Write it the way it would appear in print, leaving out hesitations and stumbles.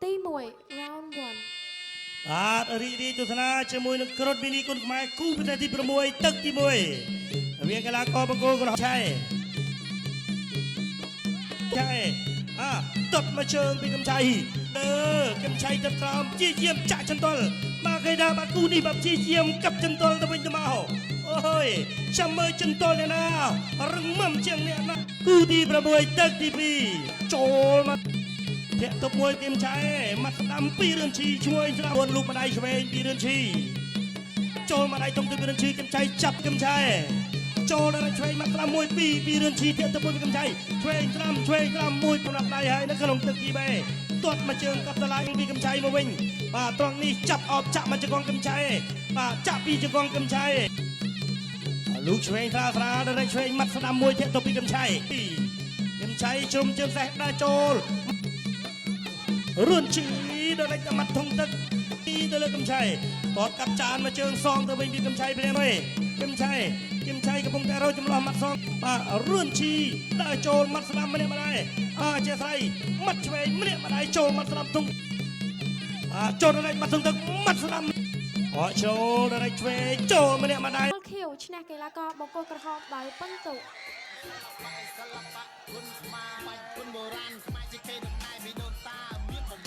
ទី1 round 1 បាទរីករាយទស្សនាជាមួយនឹងគ្រុតមីនីគុណខ្មែរគូពិសេសទី6ទឹកទី1រវាងកីឡាករបង្គោលក្រហមឆៃឆៃអាទាត់មកជើងពីកំឆៃអឺកំឆៃទៅក្រោមជាយាមចាក់ចន្ទល់មកគេថាបាទគូនេះបាទជាយាមកាប់ចន្ទល់ទៅវិញទៅមកអូយចាំមើលចន្ទល់អ្នកណារឹងមាំជាងអ្នកណាគូទី6ទឹកទី2ចូលមក ធាក់តុបមួយគឹមឆៃម៉ាត់ស្ដាំពីរឿនឈីឈ្មោះស្ដាំលូកម្ដាយឆ្វេងពីរឿនឈីចូលម្ដាយតុងទៅពីរឿនឈីគឹមឆៃចាប់គឹមឆៃចូលដល់ឆ្វេងម៉ាត់ស្ដាំមួយពីរពីរឿនឈីធាក់តុបមួយពីគឹមឆៃឆ្វេងស្ដាំឆ្វេងស្ដាំមួយប្រដាប់ដៃហើយនៅក្នុងទឹកទី3ទាត់មកជើងកាប់តឡាយពីគឹមឆៃមកវិញបាទត្រង់នេះចាប់អបចាក់មកជង្គង់គឹមឆៃបាទចាក់ពីជង្គង់គឹមឆៃលូកឆ្វេងស្រាលស្រាលដល់ឆ្វេងម៉ាត់ស្ដាំមួយធាក់ទៅពីគឹមឆៃគឹមឆៃជ្រុំជើងសេះដើរចូល រឿនជីដល់ដាច់តែម៉ាត់ធំទឹកទីទៅលើកំឆៃតតកាប់ចានមកជើងសងទៅវិញពីកំឆៃភ្លាមហើយកំឆៃកំឆៃកំពុងតែរកចម្លោះម៉ាត់សងបាទរឿនជីដើរចូលម៉ាត់ស្ដាំម្នាក់ម្ដាយអជាស្រ័យម៉ាត់ឆ្វេងម្នាក់ម្ដាយចូលម៉ាត់ស្ដាំទុំបាទចូលដល់ដាច់ម៉ាត់ធំទឹកម៉ាត់ស្ដាំអចូលដល់ដាច់ឆ្វេងចូលម្នាក់ម្ដាយ លខៀវឈ្នះកីឡាករបង្គោលក្រហមដោយពិន្ទុ សិល្បៈគុណខ្មែរបាច់គុណបុរាណខ្មែរជាគេដំណែពីដូនតាមានបំ